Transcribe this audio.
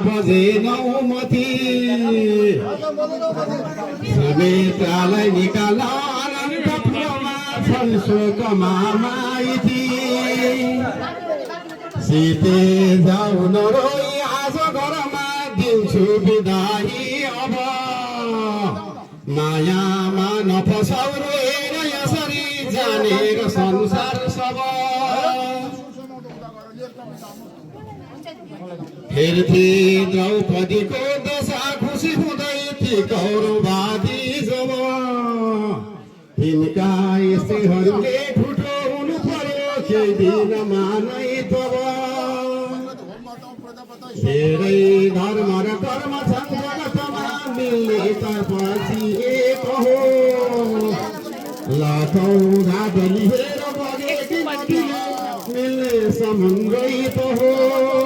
बजे नौमती समेतलाई निकाल अनन्त फुलमा छन् शोकमा माइती सीते जाऊ नरोई आज घरमा दिन्छु बिदाई अब मायामा नफसाउ रोएर यसरी जानेर संसार सब फेरि द्रौपदीको दशा खुसी हुँदै ती कौरववादी जब तिनका स्त्रीहरूले ठुटो हुनु पर्यो केही दिनमा नै तब धेरै धर्म र कर्म छन् जगतमा मिल्ने त पछि एक हो लाखौँ घाट लिएर बगेकी नदी मिल्ने समुद्रै त हो